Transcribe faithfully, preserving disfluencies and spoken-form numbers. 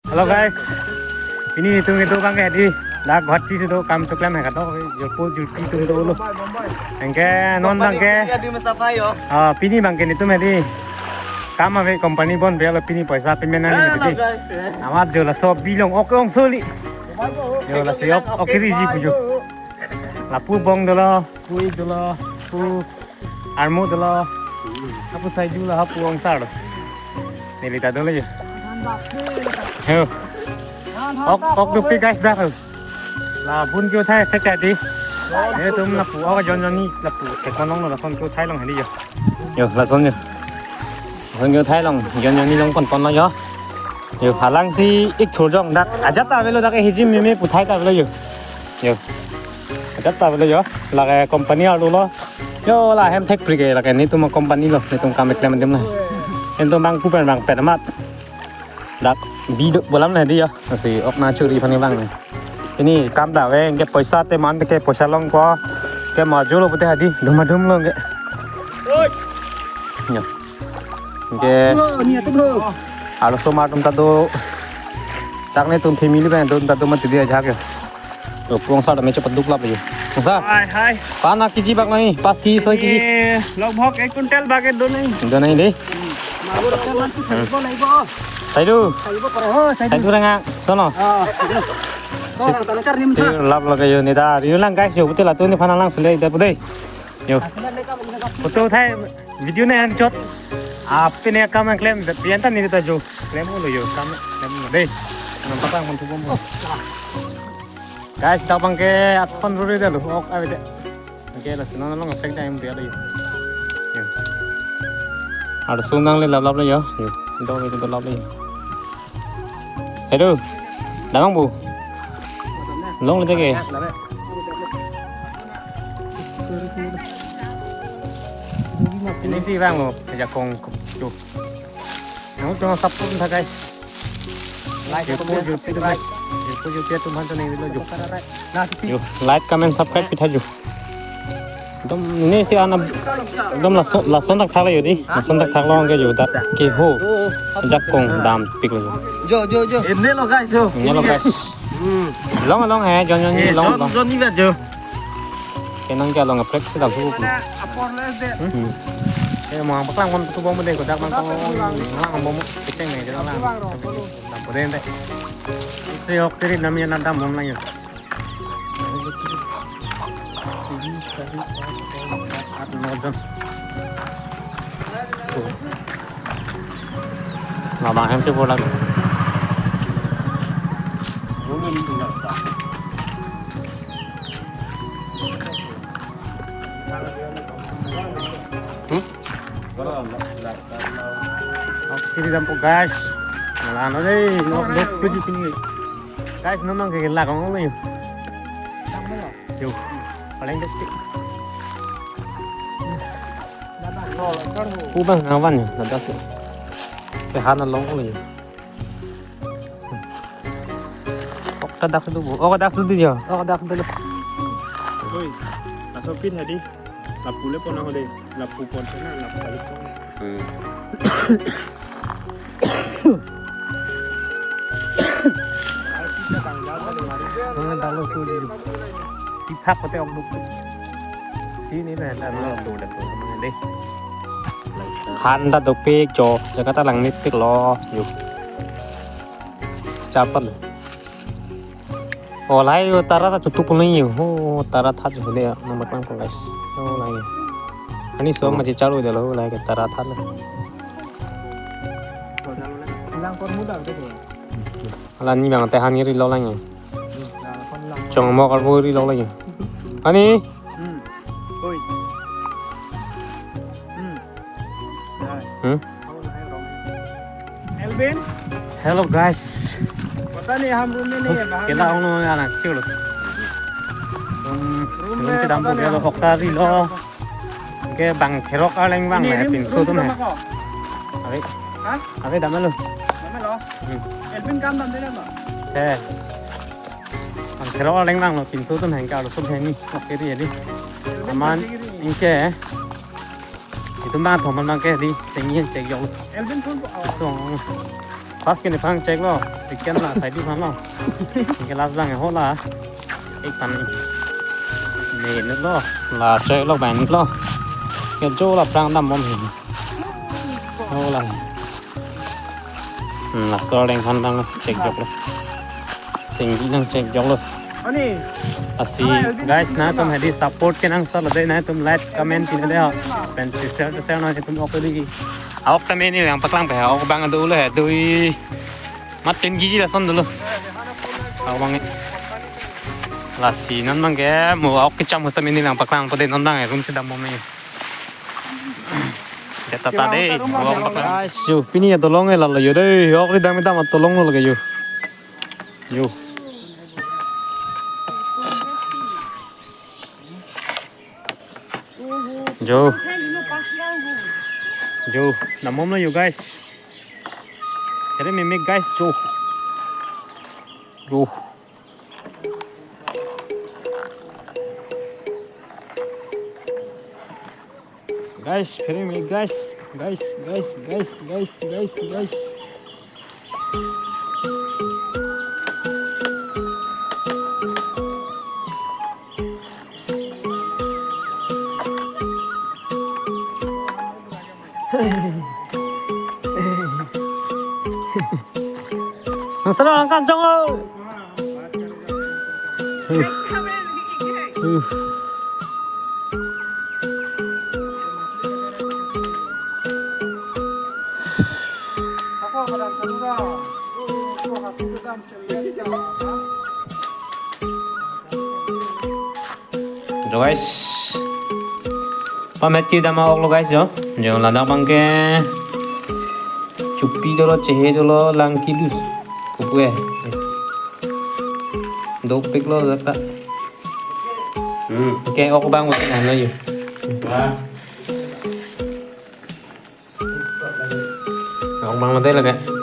Hello guys, pini itum itum abang ke di dak Guwahati si do kam choklem hai kadokave, jirpo jirpi atum dolo. Anke non abang ke, Adi Masafai yo. Ah, pini abang ke netum di kam ave, company bon belo, pini poisa payment nangji di. Amat jo laso bilong ok ong soli. Jo laso ok ok riji pujo. Lapu bong dolo, pui dolo, pu armu dolo. Hapu saiju la hapu ongsar. Neli ta dolo yo. Yo. Ok ok dopik guys dak. Labun kio thai sek di. Netum lapu ok jon jon ni lapu thekon long lo, lason kio thai long hali yo. Yo lason yo. Lason kio thai long jon jon ni long pon pon lo yo. Yo halang si ik thur jong dak ajat ta avelo, dak hiji meme pu thai ta avelo yo. Yo. Ajat ta avelo yo. Lake company arlo lo. Yo la hem thekpri ke, lake netum company lo, netum kam keklem adim na. Netum bang pu pen bang pen amat. Dak bi do bolam na di yo. Lasi ok na churi aphan abang ni. Pini kam ta ave, anke poisa te man ke poisa longpo. Ke majolo pute hadi, dum dum lo anke. Yo. Anke. Oh, ni atu bro. Arloso mar atum ta do. Dak netum family abang atum ta do mati di ajak yo. Yo, pu ongsar ta me chepaduk lap yo. Ongsar. Hai, hai. Pan na kiji bak nai, pas kiji, soi kiji. Ini logbhog ek quintal bak do nai. Do nai de. Magur ke man tu saibo nai bo. Saidu. Saibo kore ho, saidu. Saidu ranga, sono. Ah. Ko kang tanu char nim tha. Lap lake yo ni da. Yo lang guys yo, betul lah tu ni pana lang sele da pudai. Yo. Photo thai, video nai han chot. Apni akam keklem, pian ta ni ta jo. Keklem lo yo, kam keklem lo de. Nampak lang pon thu bom. Guys, dak abang ke athon ruri dalo, ok ave de. Anke lasi non along effect dam dia lo yo. Yo. Arloso nangle lap lap lo yo. Yo. Do lo do lap lo yo. Hello. Damang bu. Long le ke. Ini si bang lo, jakong yo. Nang tong support tha guys. Like, comment, subscribe. Yo, like, comment, subscribe pitha jo. Dom ini si ana dom lason, lason thakthak lo yo di. Lason thakthak lo anke yo dak ke ho. Jakong dampik lo yo. Jo, jo, jo. Ini lo guys, jo. Ini lo guys. Hmm. Long long he, jon jon ni long long. Jon ni jo. Kenang ke long prek si dam hu. Hmm. Eh, mo paklang pon thu bom de ko dak mang ko. Mang bom kecheng ne lang. Dam pon de. Si ok tiri nam ya nam dam bom lang yo. Aat, no jon. Labang hem si pulang. Hmm? Oke, di dampo guys. Malah no deh, no dok tujuh pini. Guys, no mang ke lak ong lo yo. Yo, paling dok ti. Ubah ngawan yo, nadas yo. Pehan along lo yo. Ok ta dak tu bu. Ok dak tu jo. Ok dak tu. Oi, laso pin hadi. Lapu le pon ho de. Lapu pon na, lapu kali pon. Hmm. Nang dalo tu di. Sithak kote ok duk. Sini na dalo tu de tu de. Han ta dopik jo, Jakarta lang nit pik lo. Yo. Chapal. Oh, lahai yo tara ta chutuk pon yo. Oh, tara tha chu le, nang baklang pon guys. Oh, lahai. Ani so ma chichar u dalo, lahai ke tara tha le. Lang kor muda ke tu. Ala ni bang te han ri lo lang yo. Chong mo kar bo ri lo lang yo. Ani. Hmm. Oi. Hmm. Hmm? Elvin? Hello guys. Pata nahi hum room mein nahi hai, bahar mein. Kela ong lo anak chul. Room, room chedam bo lo, ok ta ri lo. Ke bang therok arleng bang le pinso atum hai. Ave. Ha? Ave dam lo. Dam lo? Hmm. Elvin kam dam de lo. Eh. Bang therok arleng bang lo pinso atum hai, ke arloso hini. Ok ri di. Aman anke. Itum bang thom bang ke di sengin chek yong. Elvin phone ko awa. Song. First ke nephan cheklo, second la side phan lo. Ke last lang ho la. Ek pan ni. Ne lo, la cheklo ban lo. Ke jo la prang dambom hi. Ho la. Hmm, laso areng phan dang chekjoklo. Singgi nangchekjoklo. Ani. Lasi, guys, nangtum hedi support kenangsot lo dei, nangtum like, comment pine dei ho. Pen share, share nangtum ok dei. Awok tame neli nangpaklang pe, awok abang do lo he, dui. Mat ten kg lason dolo. Awok abang. Lasi non abang ke mo awok kecham mus tame neli nangpaklangpo dei, non abang room si dambom me. Deta ta dei, mo awok paklang. Guys, yo, pini adolong ke lalo yo dei, awok ri dam dam adolong lo ke yo. Yo. Jo. Jo, dambom lo yo guys. Kere meme guys, jo. Jo. Guys, kere meme guys. Guys, guys, guys, guys, guys, guys. Nang salo angkan jong o. Uh. Uh. Jo guys. Pamet kedam awok lo guys jo. Jo ladak abang ke. Chupi dolo, chehe dolo, lang kidus. Kupu eh. Dopik lo data. Hmm, oke, awok abang utin lo yo. Wah. Awok abang lo dei lake.